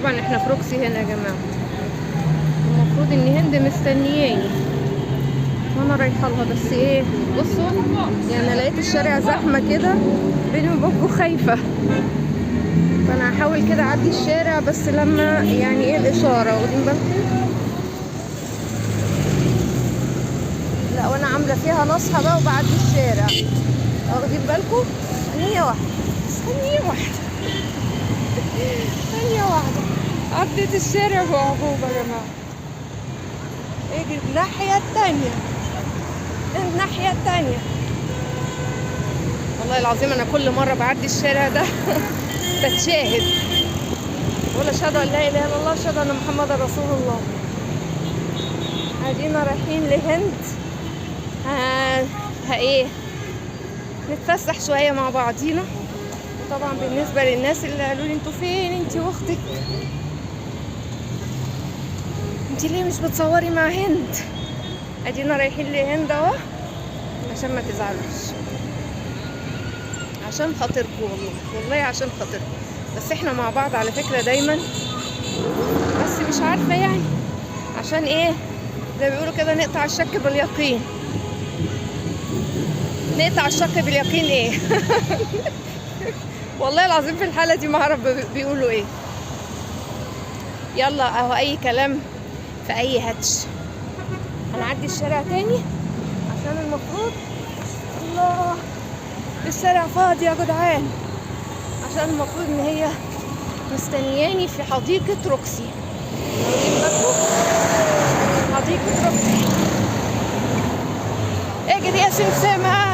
طبعا احنا في روكسي هنا يا جماعة. المفروض ان هند مستنياني وانا رايحة لها، بس ايه بصوا يعني لقيت الشارع زحمة كده بيني وبينكم خايفة، فانا هحاول كده اعدي الشارع بس لما يعني ايه الاشارة، واخدين بالكم؟ لا وانا عامله فيها نصحه بقى وبعدي الشارع، واخدين بالكم؟ ثانية واحدة، ثانية واحدة، ثانية واحدة، عديت الشارع بعجوبه يا جماعة. اجري الناحية التانية، الناحية التانية. والله العظيم انا كل مرة بعدي الشارع ده بتشاهد، بقول اشهد ان لا اله الا الله، اشهد ان محمد رسول الله. ادينا رايحين لهند، ها ايه نتفسح شوية مع بعضينا. وطبعا بالنسبة للناس اللي قالوا لي انتوا فين انتي واختك، انتي ليه مش بتصوري مع هند؟ ادينا رايحين لهند اهو عشان ما تزعلوش، عشان خاطركم والله، والله عشان خاطركم. بس احنا مع بعض على فكرة دايما، بس مش عارفه يعني عشان ايه، زي ما بيقولوا كده نقطع الشك باليقين. نقطع الشك باليقين ايه؟ والله العظيم في الحالة دي ما اعرف بيقولوا ايه. يلا اهو اي كلام في اي هاتش. هنعدي الشارع تاني عشان المفروض، الله الشارع فاضي يا جدعان، عشان المفروض ان هي مستنياني في حديقة روكسي. حديقة روكسي. اجري يا سمسمة.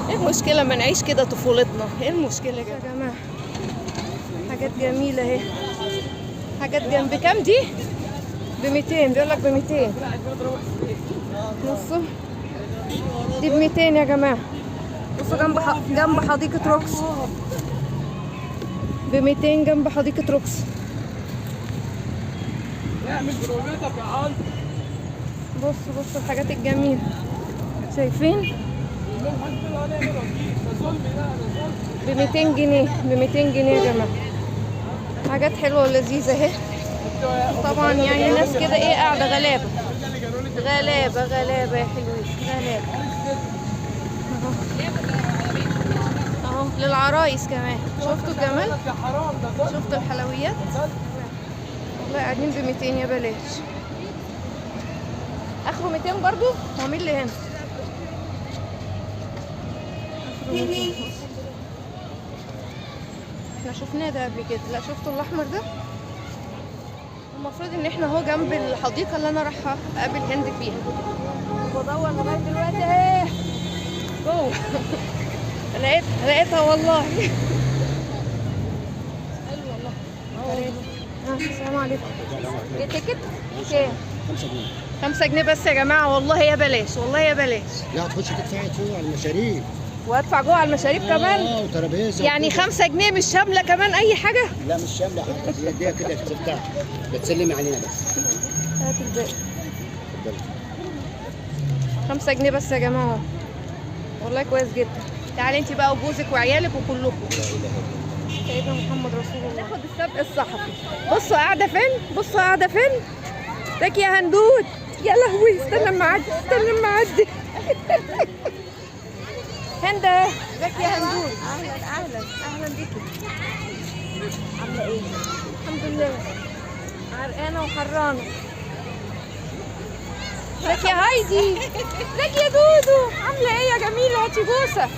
ايه المشكلة ما نعيش كده طفولتنا؟ ايه المشكلة يا جماعة؟ حاجات جميلة اهي، حاجات جنب. كام دي؟ ب 200، بيقول لك ب 200. بصوا دي ب 200 يا جماعة. بصوا جنب حديقة روكسي ب 200، جنب حديقة روكسي. بصوا بصوا الحاجات الجميلة، شايفين؟ ب 200 جنيه، ب 200 جنيه يا جماعة. حاجات حلوة ولذيذة اهي. طبعا يعني ناس كده ايه قاعدة غلابة غلابة غلابة يا حلوين، غلابة اهو للعرايس كمان. شفتوا الجمال؟ شفتوا الحلويات؟ والله قاعدين ب 200 يا بلاش. اخره 200 برضو. هو مين اللي هنا؟ اخره 200. احنا شفناه ده قبل كده. لا شفتوا الاحمر ده؟ المفروض ان احنا اهو جنب الحديقة اللي انا رايحة اقابل هند فيها. بدور لغاية دلوقتي اهي جوه. لقيتها، لقيتها والله. حلو والله. السلام عليكم. ايه ticket؟ كام؟ 5 جنيه. 5 جنيه بس يا جماعة، والله يا بلاش، والله يا بلاش. لا تخش تدفعي جوه على المشاريب. وادفع جوه على المشاريب كمان؟ وترابيزه يعني 5 جنيه مش شاملة كمان اي حاجة؟ لا مش شاملة حاجة، دي كده بتاع بتسلمي علينا بس. هات الباقي. اتفضلي. 5 جنيه بس يا جماعة، والله كويس جدا. تعالي انت بقى وجوزك وعيالك وكلكم. سيدنا محمد رسول الله. ناخد السبق الصحفي. بصوا قاعدة فين؟ بصوا قاعدة فين؟ ازيك يا هندود؟ يا لهوي استنى اما اعدي، استنى اما اعدي. هندا ازيك يا هندود؟ اهلا اهلا اهلا بيكي. عامله ايه؟ الحمد لله. عرقانه وحرانه. ازيك يا هايدي؟ ازيك يا دودو؟ عامله ايه يا جميلة؟ هاتي بوسه.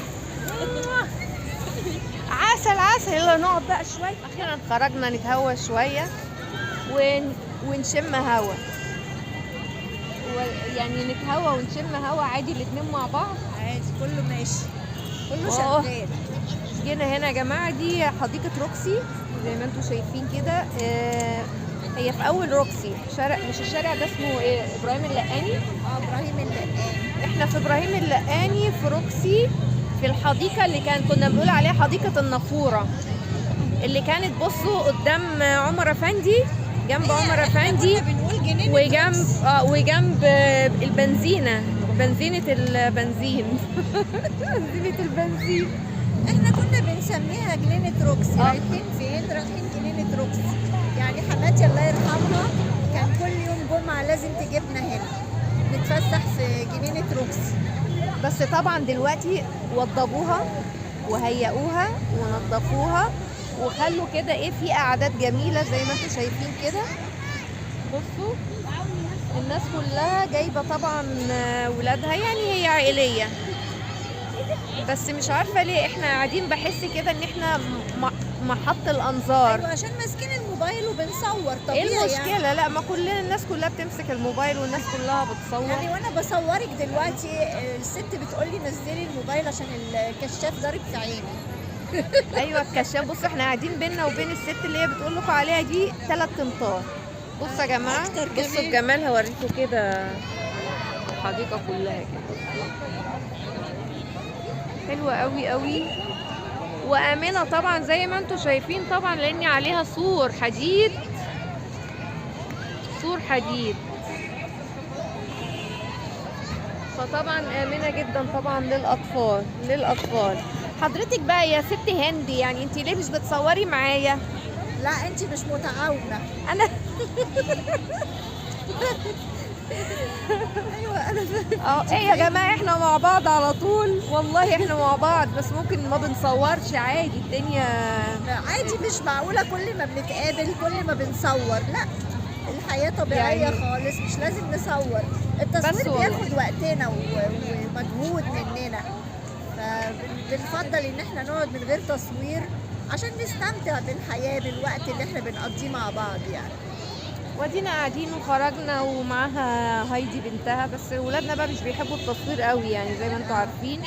عسل عسل. يلا نقعد بقى شوية. اخيرا خرجنا نتهوى شوية ونشم هوا، يعني نتهوى ونشم هوا عادي الاتنين مع بعض عادي، كله ماشي كله شغال. جينا هنا يا جماعة، دي حديقة روكسي زي ما انتم شايفين كده. هي في اول روكسي، شارع، مش الشارع ده اسمه ايه؟ ابراهيم اللقاني. ابراهيم اللقاني. احنا في ابراهيم اللقاني في روكسي، في الحديقة اللي كنا بنقول عليها حديقة النافوره، اللي كانت بصوا قدام عمر افندي، جنب عمر افندي، وجنب وجنب البنزينه. بنزينة البنزين. بنزينة البنزين. احنا كنا بنسميها جنينة روكسي. رايحين فين؟ رايحين جنينة روكسي. يعني حماتي الله يرحمها كان كل يوم جمعة لازم تجيبنا هنا نتفسح في جنينة روكسي. بس طبعا دلوقتي وضبوها وهيئوها ونظفوها وخلوا كده ايه، في قعدات جميلة زي ما انتم شايفين كده. بصوا الناس كلها جايبة طبعا ولادها، يعني هي عائلية. بس مش عارفة ليه احنا قاعدين بحس كده ان احنا محط الانظار. ايوه عشان ماسكين الموبايل وبنصور طبيعي. ايه المشكلة؟ يعني. لا ما كلنا الناس كلها بتمسك الموبايل والناس كلها بتصور. يعني وانا بصورك دلوقتي الست بتقولي نزلي الموبايل عشان الكشاف ضارب في عيني. ايوه الكشاف. بصوا احنا قاعدين بينا وبين الست اللي هي بتقول لكم عليها دي 3 امتار. بصوا يا جماعة، بصوا الجمال، هوريكم كده الحديقة كلها كده حلوة قوي قوي وامنه طبعا زي ما انتم شايفين طبعا، لان عليها سور حديد، سور حديد، فطبعا امنه جدا طبعا للاطفال. للاطفال. حضرتك بقى يا ست هندي، يعني انت ليه مش بتصوري معايا؟ لا انت مش متعاونة. انا ايوه انا ايه يا جماعة احنا مع بعض على طول، والله احنا مع بعض، بس ممكن ما بنصورش عادي، الدنيا عادي. مش معقولة كل ما بنتقابل كل ما بنصور، لا الحياة طبيعية يعني خالص، مش لازم نصور. التصوير بياخد وقتنا ومجهود مننا، فبنفضل ان احنا نقعد من غير تصوير عشان نستمتع بالحياة، بالوقت اللي احنا بنقضيه مع بعض يعني. وادينا قاعدين وخرجنا ومعاها هايدي بنتها، بس ولادنا بقى مش بيحبوا التصوير قوي يعني زي ما انتم عارفين،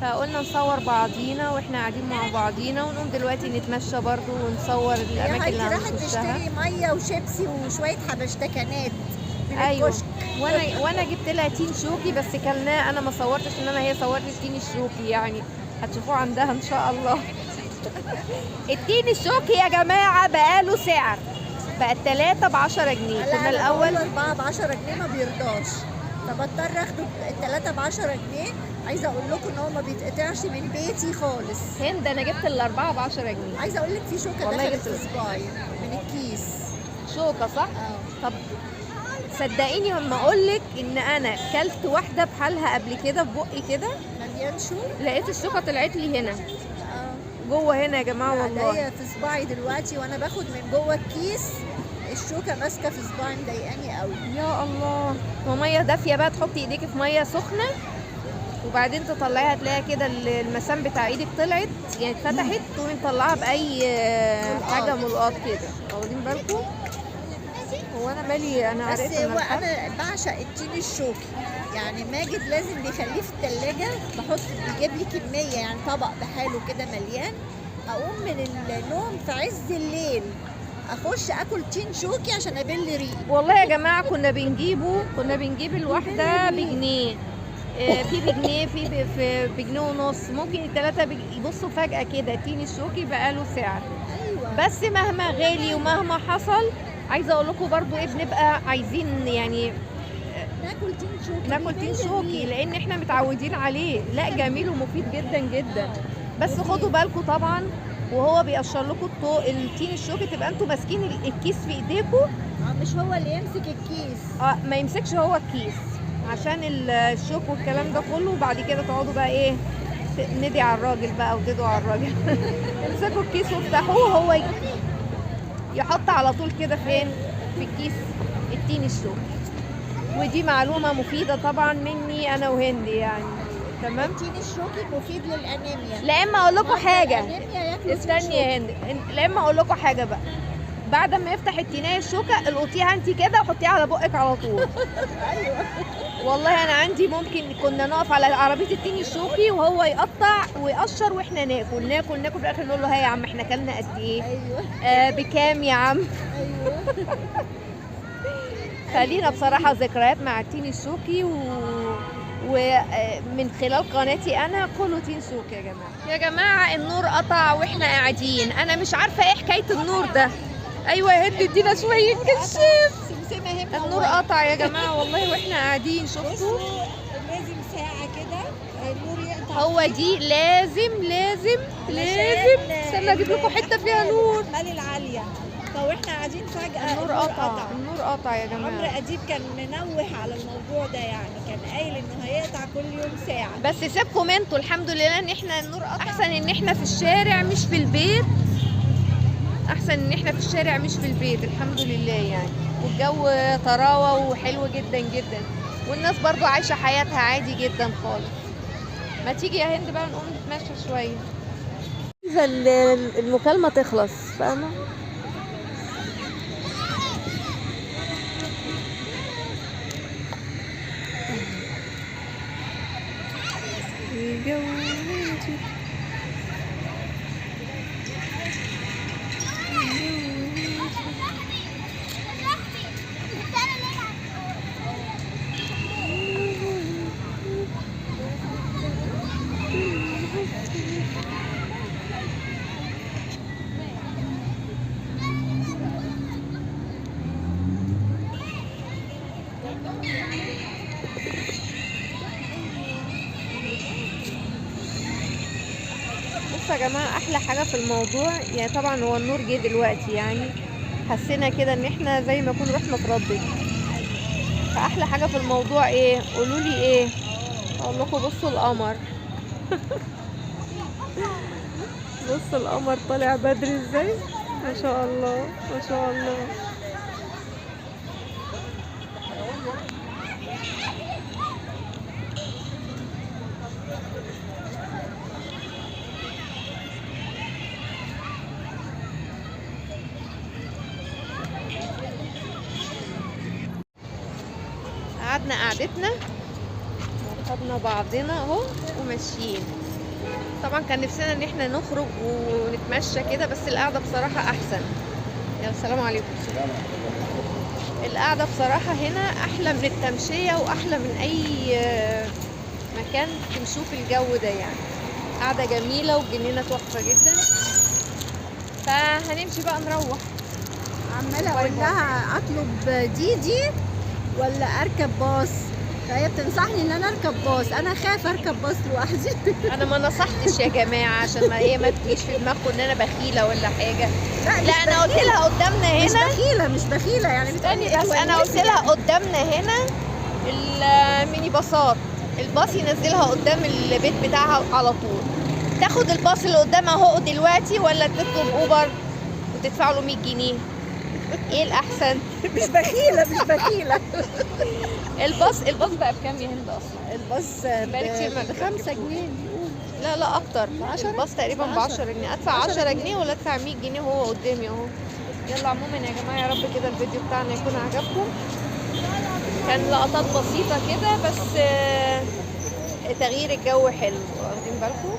فقلنا نصور بعضينا واحنا قاعدين مع بعضينا، ونقوم دلوقتي نتمشى برضو ونصور الاماكن اللي هنخشها. راحت تشتري مية وشيبسي وشوية حبشتكنات من ايوه الكشك. وانا جبت لها تين شوكي بس كلناه، انا ما صورتش، انما هي صورت التين الشوكي، يعني هتشوفوه عندها ان شاء الله. التين الشوكي يا جماعة بقاله سعر، بقى 3 ب10 جنيه. كنا الاول 4 ب10 جنيه ما بيرضاش، فبضطر اخده 3 ب10 جنيه. عايزه اقول لكم ان هو ما بيتقطعش من بيتي خالص. هند انا جبت ال4 ب10 جنيه. عايزه اقول لك في شوكه دخلت في صباعي من الكيس. شوكه صح؟ طب صدقيني لما اقول لك ان انا كلت واحدة بحالها قبل كده في بقي كده مليان شوك، لقيت الشوكة طلعت لي هنا جوه هنا يا جماعة والله. هي في صباعي دلوقتي وانا باخد من جوه الكيس، الشوكة ماسكه في صباعي مضايقاني قوي. يا الله. ومية دافيه بقى، تحطي ايديكي في مية سخنة وبعدين تطلعيها، تلاقيها كده المسام بتاع ايدك طلعت يعني اتفتحت، تقومي مطلعها باي حاجة ملقاط كده. واخدين بالكم؟ هو انا مالي، انا عرفت. بس هو انا بعشق التين الشوكي يعني، ماجد لازم بيخليه في التلاجة، بحط بيجيب لي كمية يعني طبق بحاله كده مليان، اقوم من النوم في عز الليل اخش اكل تين شوكي عشان ابل ريقي. والله يا جماعة كنا بنجيبه، كنا بنجيب الواحدة بجنيه، في بجنيه، في بجنيه ونص، ممكن الثلاثة. بصوا فجاة كده تين الشوكي بقاله سعر. ايوه بس مهما غالي ومهما حصل، عايزه اقول لكم برضو ايه، بنبقى عايزين يعني ناكل تين شوكي، ناكل تين شوكي لان احنا متعودين عليه. لا جميل ومفيد جدا جدا، بس خدوا بالكم طبعا وهو بيقشر لكم التين الشوكي تبقى انتوا ماسكين الكيس في ايديكم. مش هو اللي يمسك الكيس. ما يمسكش هو الكيس عشان الشوك والكلام ده كله، وبعد كده تقعدوا بقى ايه ندي على الراجل بقى وتدعوا على الراجل. امسكوا الكيس وافتحوه، هو يحط على طول كده فين في الكيس التين الشوكي. ودي معلومة مفيدة طبعا مني انا وهندي يعني. تمام. التين الشوكي مفيد للانيميا. لا اما اقول لكم حاجة، استني يا هند، لا اما اقول لكم حاجة بقى، بعد ما يفتح التينيه الشوكة القطيها انت كده وحطيها على بقك على طول. ايوه والله انا عندي ممكن كنا نقف على عربية التين الشوكي وهو يقطع ويقشر واحنا ناكل ناكل ناكل، في الاخر نقول له ها يا عم احنا كلنا قد ايه؟ ايوه بكام يا عم؟ ايوه. خلينا بصراحة ذكريات مع التين الشوكي ومن خلال قناتي انا كله تين شوكي يا جماعة. يا جماعة النور قطع واحنا قاعدين، انا مش عارفه ايه حكاية النور ده. ايوه يا هند ادينا شوية كشاف. النور قطع يا جماعة والله واحنا قاعدين. شفتوا لازم ساعة كده النور يقطع. هو دي لازم لازم لازم. استنى اجيب لكم حتة فيها نور. الاحمال العالية. فاحنا قاعدين فجاة النور قطع. النور قطع يا جماعة. عمرو اديب كان منوه على الموضوع ده، يعني كان قايل انه هيقطع كل يوم ساعة. بس سيبكم انتوا، الحمد لله ان احنا النور قطع. احسن ان احنا في الشارع مش في البيت. احسن ان احنا في الشارع مش في البيت، الحمد لله يعني. والجو طراوه وحلو جدا جدا، والناس برضو عايشه حياتها عادي جدا خالص. ما تيجي يا هند بقى نقوم نتمشى شوية. المكالمة تخلص، فاهمه؟ الجو هادي. بصوا يا جماعة، أحلى حاجة في الموضوع يعني طبعا هو النور جه دلوقتي، يعني حسينا كده إن احنا زي ما يكون رحنا اتردد. فأحلى حاجة في الموضوع إيه؟ قولوا لي إيه؟ أقول لكم بصوا القمر. بصوا القمر طالع بدري إزاي، ما شاء الله ما شاء الله. قعدنا قعدتنا وخدنا بعضنا اهو وماشيين. طبعا كان نفسنا ان احنا نخرج ونتمشى كده، بس القعدة بصراحة احسن. يا السلام عليكم. القعدة بصراحة هنا احلى من التمشيه واحلى من اي مكان تمشوه في الجو ده، يعني قعدة جميلة والجنينه تحفة جدا. فهنمشي بقى نروح. عماله اقول لها اطلب دي ولا اركب باص، فهي بتنصحني ان انا اركب باص. انا خايفة اركب باص لوحدي. انا ما نصحتش يا جماعة عشان ما هي ما تجيش في دماغكم ان انا بخيله ولا حاجة. لا انا قلت لها قدامنا هنا. مش بخيله مش بخيله يعني، بتقولي بس انا قلت لها قدامنا هنا الميني باصات، الباص ينزلها قدام البيت بتاعها على طول. تاخد الباص اللي قدامها اهو دلوقتي، ولا تطلب اوبر وتدفع له 100 جنيه؟ ايه الاحسن؟ مش بخيله مش بخيله. الباص بقى بكام يا هند اصلا؟ الباص ب 5 جنيه. لا لا اكتر، الباص تقريبا ب 10 جنيه. ادفع 10 جنيه ولا ادفع 100 جنيه وهو قدامي اهو. يلا عموما يا جماعة، يا رب كده الفيديو بتاعنا يكون عجبكم. كان لقطات بسيطة كده بس تغيير الجو حلو، واخدين بالكم؟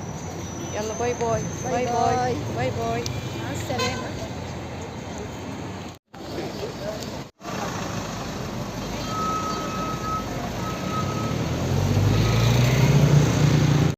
يلا bye bye bye bye bye bye، مع السلامة.